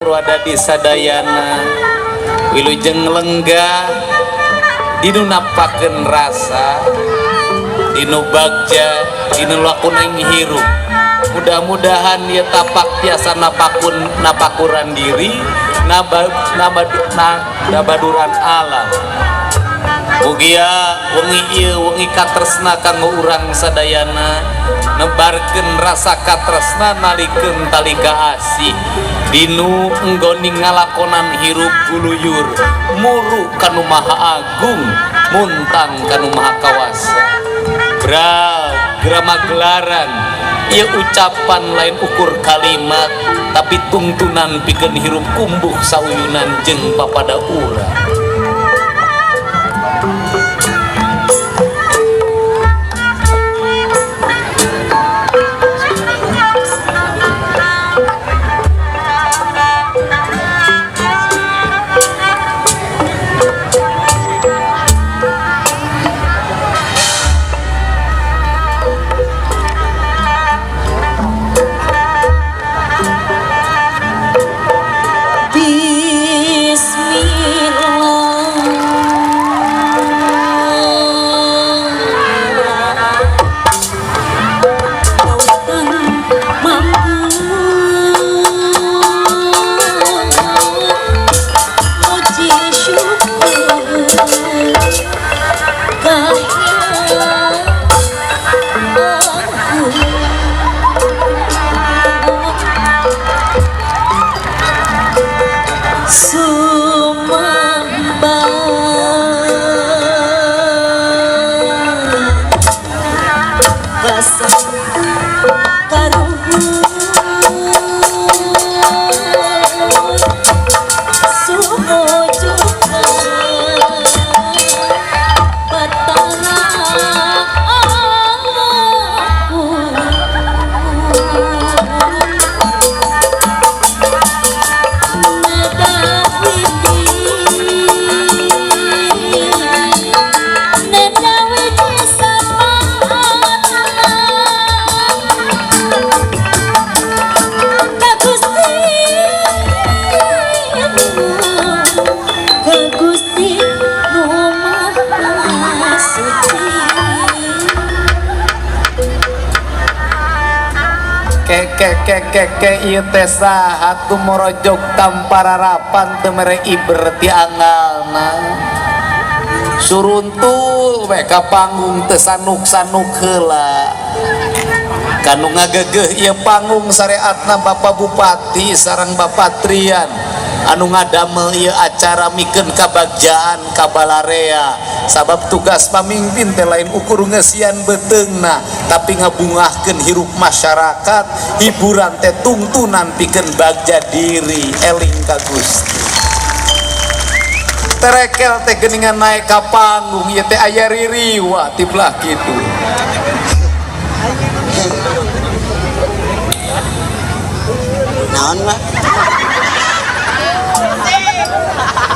Purwadadi sadayana wilujeng lenggah dinu napakeun rasa dinu bagja dinu lakuna ing hirup. Mudah-mudahan ieu tapak tiasa napakun napakuran diri nabaduran alam. Mugia wengi ieu wengi katresna kanggo urang sadayana, nebarkeun rasa katresna nalikeun tali kaasih dinu enggoning ngalakonan hirup guluyur muru kanu maha agung muntang kanu maha kawasa. Bra gramagelaran ieu ucapan lain ukur kalimat tapi tungtunan pikeun hirup kumbuh sauyunan jeung papada urang. Keke ieu teh saha tumorojog tampararapan teu mere iber ti angalna suruntul we ka panggung teu sanuk-sanuk heula kanu ngagegeuh ieu panggung sareatna Bapak Bupati sareng Bapak Trian anu ngadamel ieu acara mikeun kabagjaan ka balarea sabab tugas pamimpin teh lain ukur ngeusian beuteungna tapi ngabungahkeun hirup masyarakat, hiburan teh tungtunan pikeun bagja diri eling ka Gusti. Terekel teh geuningan naik ka panggung ieu teh aya ririwa ti belah kitu. Naon mah?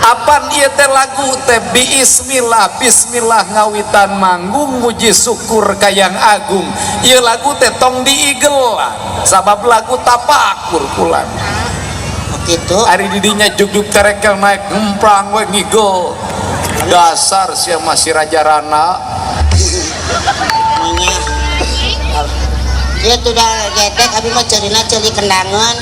Apan ieu teh lagu teh bismillah bismillah ngawitan manggung muji syukur ka Yang Agung. Ieu lagu teh tong diigelan sabab lagu tapakur kulan. Kitu. Ari didinya jugjug terekel naik ngemplang we ngigel. Dasar sia masih raja rana. Nya. Ieu tuh da getek abi mah ceurina ceuli kendangan.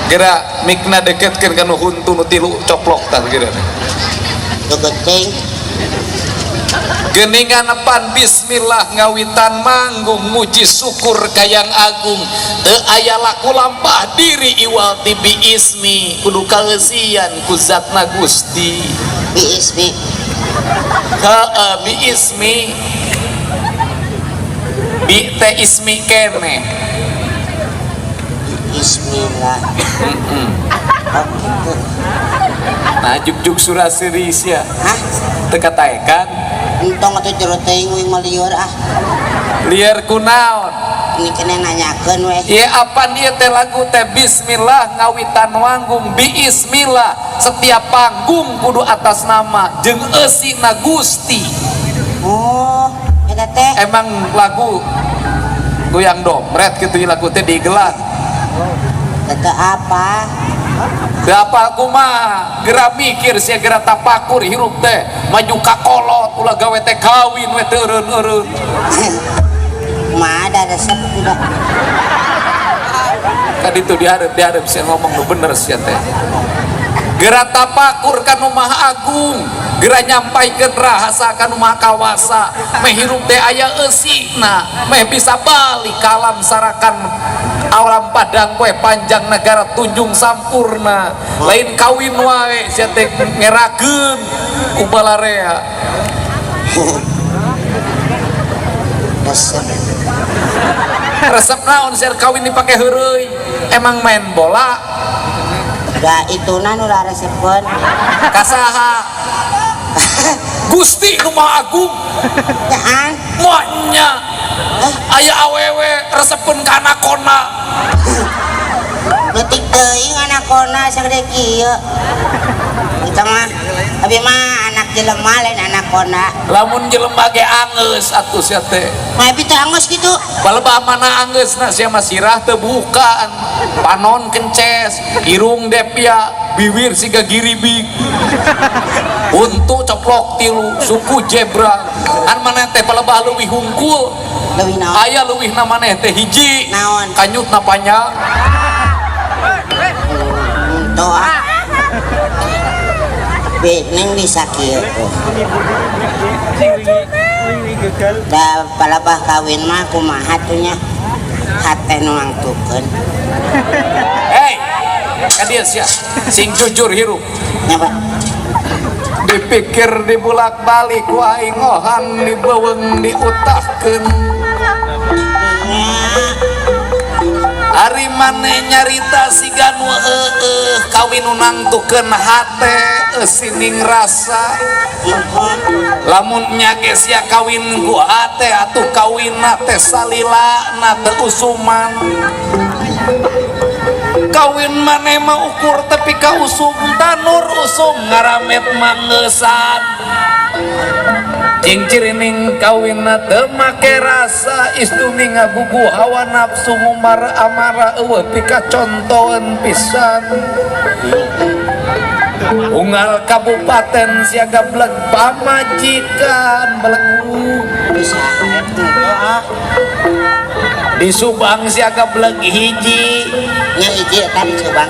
Geura mikna deketkeun ka nu huntu nu tilu coplok tah geura. Gegeteng. Geningan pan bismillah ngawitan manggung muji syukur ka Yang Agung teu aya laku lampah diri iwal ti biismi kudu kaeusian ku zatna Gusti. Biismi. Heeh biismi. Bi teh ismi keneh. Bismillah. Oh, gitu. Nah, juk-juk suraseri sia. Hah? Teu kataekan. Entong atuh jero teuing uing mah lieur ah. Lieur kunaon? Ini kene nanyakeun we. Ieu apan ieu teh lagu teh bismillah ngawitan manggung biismillah. Setiap panggung kudu atas nama jeung eusina Gusti. Oh, eta teh. Emang lagu goyang dompet gitu lagu teh digelar. Eta apa? Teu apal kumaha, geura mikir sia geura tapakur hirup teh, maju ka kolot ulah gawe teh kawin we teu eureun-eureun. Kumaha da resep udah. Ka ditu dihareup sia ngomong nu bener sia teh. Geura tapakur ka nu Maha Agung, geura nyampaikeun rahasa ka nu Maha Kawasa, meh hirup teh aya eusina, meh bisa balik ka alam sarakan alam padang poe panjang negara tunjung sampurna. Lain kawin wae sia teh ngerakeun ku balarea. Resep. Resep naon sia kawin dipake heureuy? Emang main bola? Da ituna nu raresepeun. Kasaha? Gusti nu Maha Agung. Nyaan. Moanya. Aya awewe resepeun ka anakona. Leutik teuing anakona sagede kieu. Eta mah abi mah anak jelema lain anakona. Lamun jelema ge angeus atuh sia teh. Mah abi teh angeus kitu. Palebah mana angeusna sia mah sirah teu bukaan, panon kences, irung depia, bibir siga giribig. Untu coplok tilu, suku jebra. An maneh teh palebah leuwih hungkul. Leuwih naon? Aya leuwihna maneh teh hiji. Naon? Kanyutna panjang. Tuh ah. Neng bisa kieu. Da palebah kawin mah kumaha tuh nya? Hate nu nangtukeun. Hei, ka dieu sia. Sing jujur hirup. Nya, Pak. Dipikir dibulak-balik ku aing ngohan dibeuweung diutahkeun. Ari maneh nyarita siga nu heueuh kawin nu nangtukeun hate eusining rasa. Lamun nya ge sia kawin ku hate atuh kawinna teh salilana teu usuman. Kawin maneh mah ukur tepi ka usum tanur usum ngaramet mangeusan. Cing cirining kawinna teu make rasa istuni ngagugu hawa nafsu ngumar amara eueuh pikacontoeun pisan. Unggal kabupaten sia gableg pamajikan belegu. Di Subang sia gableg hiji. Nya hiji eta di Subang.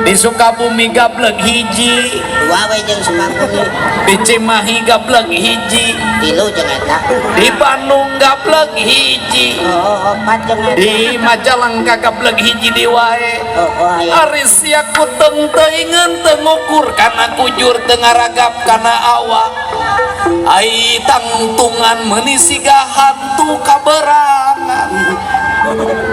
Di Sukabumi gableg hiji. Dua we jeung Sukabumi. Di Cimahi gableg hiji. Tilu jeung eta. Di Bandung gableg hiji. Oh, opat jeung eta. Di Majalengka gableg hiji di wae. Oh, aya. Ari sia kuteng teuingeun teu ngukur kana kujur teu ngaragap kana awak. Ai tangtungan meuni siga hantu kaberangan.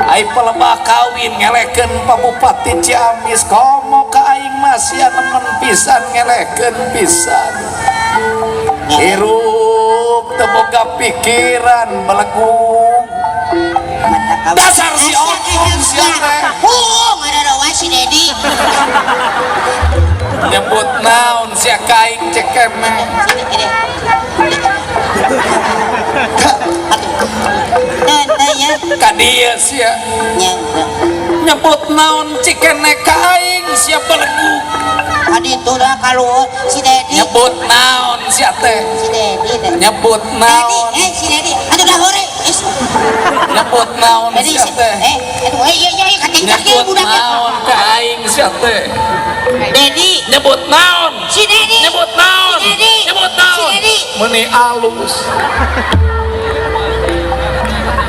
Ai pelebah kawin ngelekeun Pak Bupati Ciamis komo ka aing mah sia nemen pisan ngelekeun pisan. Hirup teu boga pikiran belegung. Dasar si oknum sia teh. Heuh, ngadarowa si Dedi. Nyebut naon sia ka aing cekeme. Sini kiri. Ka dieu sia. Nyebut naon cikene ka aing sia belegu. Kaditu dah kalau si Dedi. Nyebut naon sia teh. Si Dedi teh. Nyebut naon. Dedi, si Dedi. Aduh dah hore. Nyebut naon sia teh. Aduh, iya iya katingkah Nyebut budak. naon ka aing sia teh. Dedi. Nyebut naon. Si Dedi. Nyebut naon. Si Dedi. Nyebut naon. Si Dedi. Meuni alus.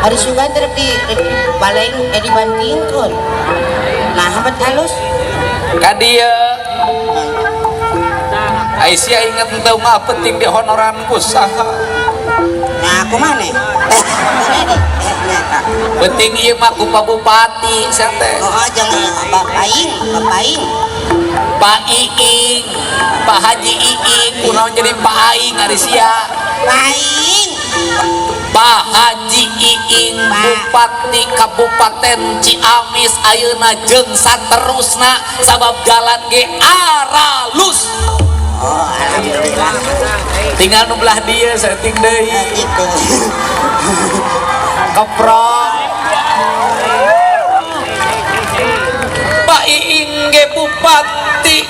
Ari sugan teh di baleng dibantingkeun. Nah, hamet halus. Ka dieu. Ai sia inget henteu mah penting di honoran ku saha. Nah, kumaha nih? Penting ieu mah ku Pak Bupati sia teh. Oh, jangan Bapak Aing, Bapak Aing. Pak Iing, Pak Haji Iing, kunaon jadi Pak Aing ari sia. Pak Aing. Pak Haji Iing Bupati Kabupaten Ciamis ayeuna jeung saterusna sabab jalan ge aralus. Oh, alhamdulillah. Tinggal nu belah dieu saeutik deui. Gitu. Keprok. Pak Iing ge bupati bupati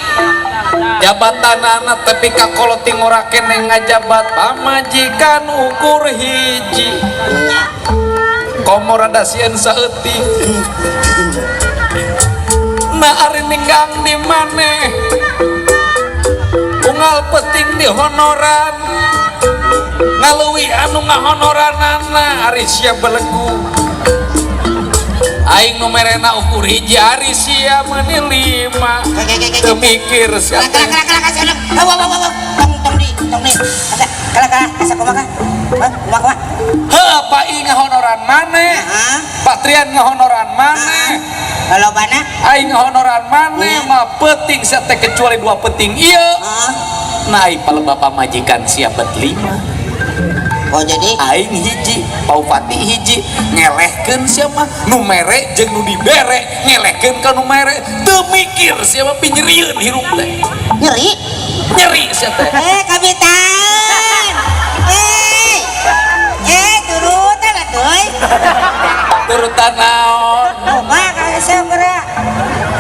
jabatanana tapi kakolot ngora keneh ngajabat pamajikan ukur hiji komo rada sieun saeutik nah ari ninggang di maneh unggal penting di honoran ngaluwi anu ngahonoranana ari sia belegu aing nu merena ukur hiji ari sia meuni lima teu mikir sia teh. Heuh Pak I ngahonoran maneh, Pak Trian ngahonoran maneh, aing ngahonoran maneh mah peuting sia teh kecuali dua peuting ieu. Nah aing palebah pamajikan sia bet lima. Oh jadi aing hiji, Pak Bupati hiji, ngelehkeun sia mah nu mere jeung nu dibere, ngelehkeun ka nu mere, teu mikir sia mah pinyerieun hirup teh. Nyeri? Nyeri sia teh. Kapitan. Turutan atuh. Turutan naon? Kumaha ka geura?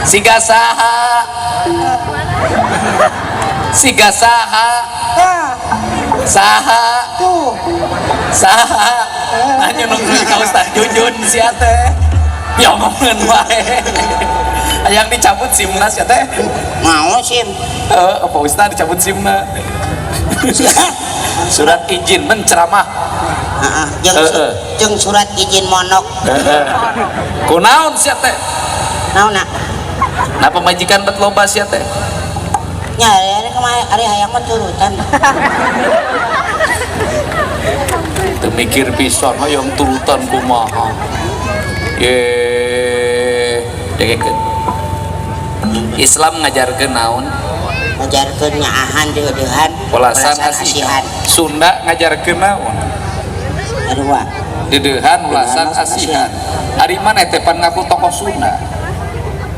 Siga saha? Siga saha? Saha? Tuh. Saha? Nanya nu ka Ustaz Jujun sia teh. Diomongeun wae. Hayang dicabut simna sia teh. Mau sim. Heeh, apa Ustaz dicabut simna? Surat izin menceramah. Heeh, jeung surat izin monok. Heeh. Kunaon sia teh? Naonna? Nah pamajikan bet loba sia teh. Nya ari kumaha ari hayang mah turutan. Teu mikir pisan hayang turutan kumaha. Ye, dengekeun. Islam ngajarkeun naon? Ngajarkeun nyaahan deudeuhan, welasan asihan. Sunda ngajarkeun naon? Aduh. Deudeuhan welasan asihan. Ari maneh teh pan ngaku tokoh Sunda.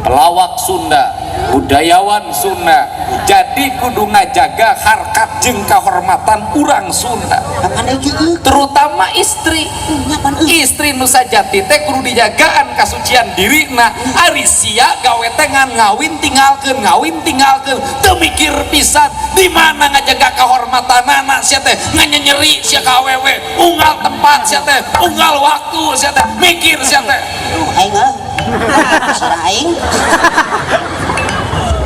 Pelawak Sunda, budayawan Sunda. Jadi kudu ngajaga harkat jeung kahormatan urang Sunda. Terutama istri. Istri nu sajati teh kudu dijagaan kasucian dirina. Ari sia gawe teh ngan ngawin tinggalkeun, teu mikir pisan di mana ngajaga kahormatanana sia teh, nganyeri sia ka awewe, unggal tempat sia teh, unggal waktu sia teh, mikir sia teh. Aing heuh. Surah aing.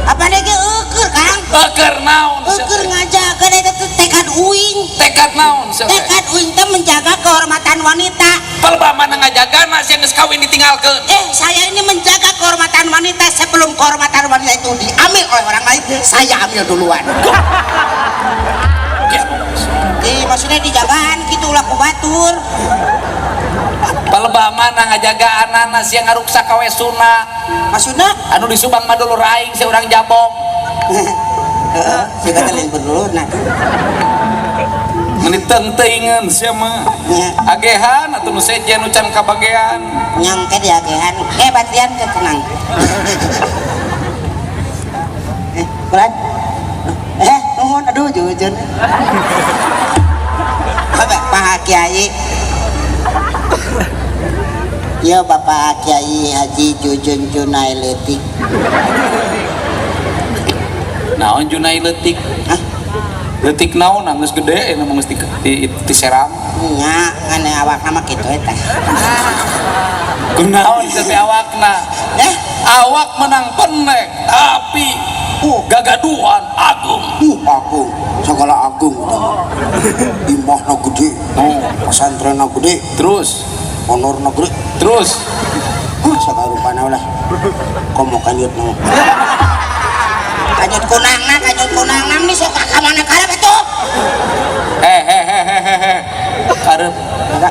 Apa lagi eueur Kang? Eueur naon? Eueur ngajaga eta teh tekad uing. Tekad naon sia teh? Tekad uing teh menjaga kehormatan wanita. Palebah mana ngajagana sia geus kawin ditinggalkeun? Saya ini menjaga kehormatan wanita sebelum kehormatan wanita itu diambil oleh orang lain, saya ambil duluan. Maksudnya dijagaan kitu ulah ku batur. Palebah mana ngajaga anana sia ngaruksak ka we sunah. Maksudna anu di Subang mah dulur aing sia urang Jabong. Heeh, sia teh lain dulurna. Meuni teuingeun sia mah. Agehan atuh nu sejen nu can kabagean. Nyangke diagehan. Batian teh tenang. Berat. Nuhun aduh jujur. Bapak Kiai. Ya Bapak Kiai Haji Jujun Junai Leutik. Naon Junai Leutik? Hah? Leutik naon geus gede eta mah geus di serang. Nya ngan awakna mah kitu eta. Kunaon teh awakna? Awak menang pendek tapi gagaduhan agung. Agung, segala agung. Imahna gede, pesantrenna gede, terus honorna gede, terus segala rupana lah. Komo kanjut nu. Kanjut kunangna nih sok ka mana karep atuh. Karep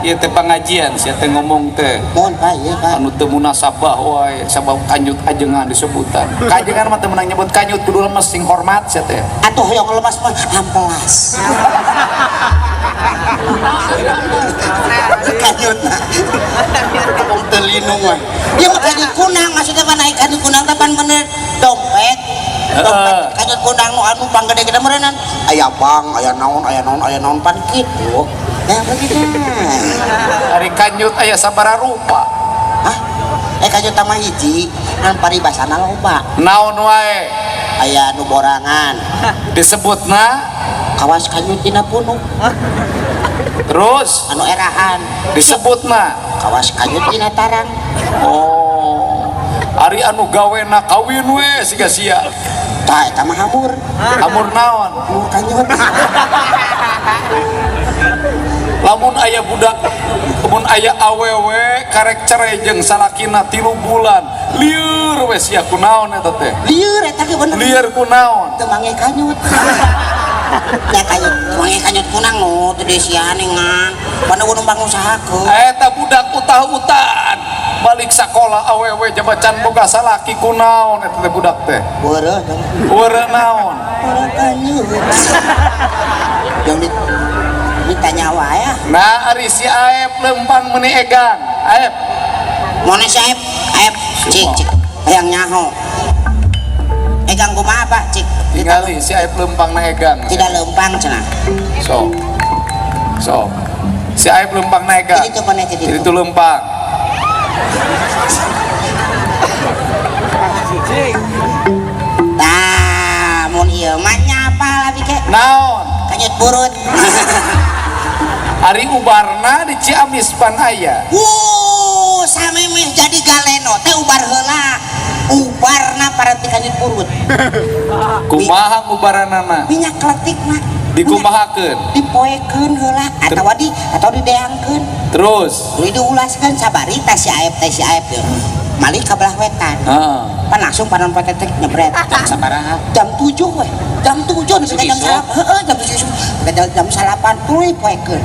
ieu teh pangajian sia teh ngomong teh. Mohon Pak, ieu Pak. Anu teu munasabah wae sabab kanjut ajengan disebutan. Kajengan mah teu meunang nyebut kanjut kudu lemes sing hormat sia teh. Atuh hoyong lemes mah ampelas. Kanjutna. Ngomong teu linung wae. Ieu mah kanjut kunang maksudna mah naik kanjut kunang teh pan bener dompet. Dompet kanjut kunang nu anu panggede-gede meureunnan. Aya bank, aya naon, aya naon, aya naon pan kitu. Ya begitu. Ari kanjut aya sabaraha rupa? Hah? Kanyut mah hiji ngan paribasana loba. Naon wae? Aya nu borangan. Disebutna kawas kanyut dina punuk. Terus anu erahan disebutna kawas kanyut dina tarang. Oh. Ari anu gawena kawin we siga sia. Tah eta mah hamur. Hamur naon? Hamur kanyut. Lamun aya budak, lamun aya awewe karek cerai jeung salakina 3 bulan, lieur we sia kunaon eta teh? Lieur eta ge bener. Lieur kunaon? Teu mange kanyut. Ya kanyut, mange kanyut kunang nu teu desiane ngan. Mana gua numpang usahakeun. Eta budak utah-utan balik sakola awewe jaba can boga salaki kunaon eta teh budak teh? Weureuh. Weureuh naon? Weureuh kanyut. Jeung ditanya wae ah. Nah, ari si Aep lempang meuni egang. Aep. Mana si Aep? Aep, cik cik. Hayang nyaho. Egang kumaha, Pak? Cik. Tingali si Aep lempang na egang. Tidak lempang cenah. So. So. Si Aep lempang na egang. Jadi itu mana jadi itu lempang. Tah, mun ieu mah nyapa abi ke. Naon? Kanyut burut. Ari ubarna di Ciamis pan aya. Wuh, samemeh jadi galeno teh ubar heula. Ubarna paranti kanyut burut. Kumaha ubaranana? Minyak kletikna. Dikumahakeun? Dipoekeun heula atawa di atau dideangkeun. Terus tuluy diulaskeun sabari teh si Aep teh si Aep teh. Malik ka belah wetan. Heeh. Pan langsung panon poe teh nyebret. Jam sabaraha? Jam 7 we. Jam 7 nepi ka jam 8. Heeh, jam 7. Jam 8 tuluy poekeun.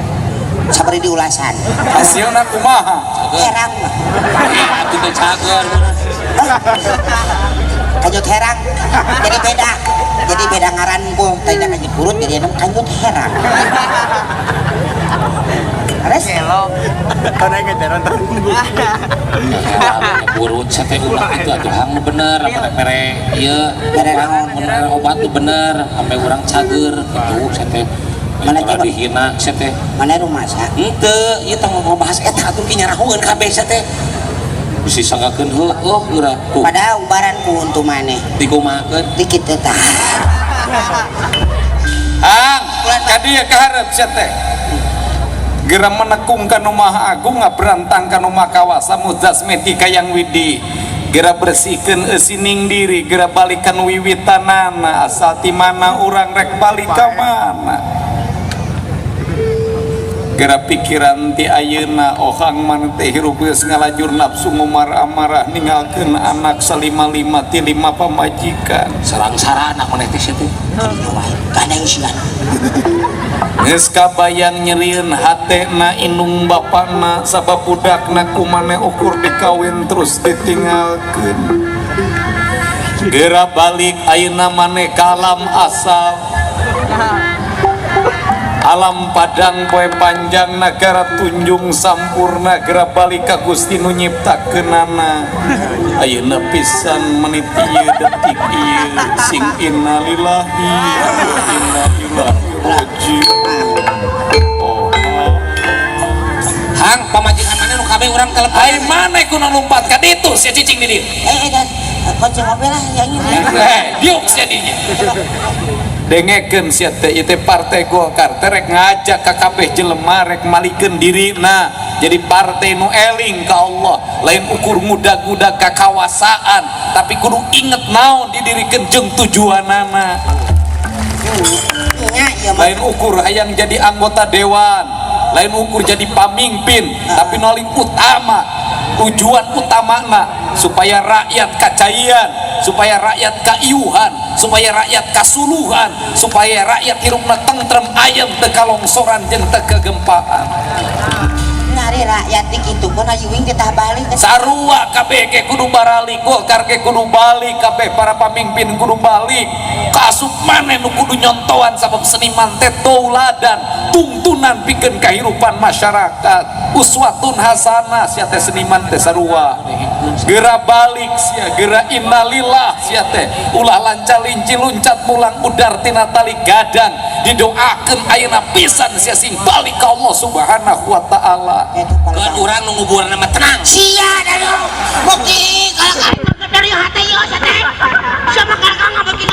Sabari diulasan. Hasilna kumaha? Herang mah. Atuh teh cager. Kanyut herang. Jadi beda. Jadi beda ngaran gua tadi kanyut burut jadi enam kanyut herang. Terus? Burut sampai ulah itu atuh hang bener apa mere ieu mere naon mere obat tuh bener sampai urang cager gitu sate mana teh dihina sate mana rumasa henteu ieu teh ngabahas eta atuh ki nyarahoeun kabeh sate bisi sanggakeun heueuh geura padahal ubaran ku untu maneh dikumahakeun dikit teh tah hang ka dieu ka hareup sate geura menekung ka nu Maha Agung ngaberantang ka nu Maha Kawasa muzasmeti kayang widi geura bersihkeun eusining diri geura balik ka nu wiwitanana asal ti mana urang rek balik ka mana geura pikiran ti ayeuna ohang maneh teh hirup geus ngalajur nafsu ngumar amarah ninggalkeun anak salima-lima ti lima pamajikan sarang-sarana maneh teh sia teh gandeng sian geus kabayang nyerieun hatena indung bapana sabab budakna ku maneh ukur dikawin terus ditinggalkeun geura balik ayeuna maneh ka alam asal alam padang poe panjang nagara tunjung sampurna geura balik ka Gusti nu nyiptakeunana ayeuna pisan menit ieu detik ieu sing innalillahi wa inna ilaihi raji'un. Oh hang pamajikan maneh nu kabeh urang telepon ai maneh kudu lompat ka ditu sia cicing di dieu dan kunci mobil lah yang ini diuk sia dinya dengekeun sia teh ieu teh Partai Golkar teh rek ngajak ka kabeh jelema rek malikeun dirina jadi partai nu eling ka Allah lain ukur ngudag-ngudag ka kawasaan tapi kudu inget naon didirikeun jeung tujuanana. Lain ukur hayang jadi anggota dewan, lain ukur jadi pamimpin, tapi paling utama tujuan utamana supaya rakyat kacaian, supaya rakyat kaiuhan, supaya rakyat kasuluhan, supaya rakyat hirupna tentrem ayem teu kalongsoran jeung teu kegempaan. Nyari rakyat di kitu pun ayu wing teh balik sarua kabeh ge kudu baralik, Golkar ge kudu balik, kabeh para pamimpin kudu balik. Kaasup maneh nu kudu nyontoan sabab seniman teh tauladan, tungtunan pikeun kahirupan masyarakat. Uswatun hasanah sia teh seniman teh sarua. Geura balik sia, geura innalillah sia teh. Ulah lanca linci luncat mulang udar tina tali gadang. Didoakeun ayeuna pisan sia sing balik ka Allah Subhanahu wa taala. Eta paling. Keun urang nu nguburan mah tenang. Sia dari bukti kalau kali dari hati yo teh. Siapa kan ngabeki.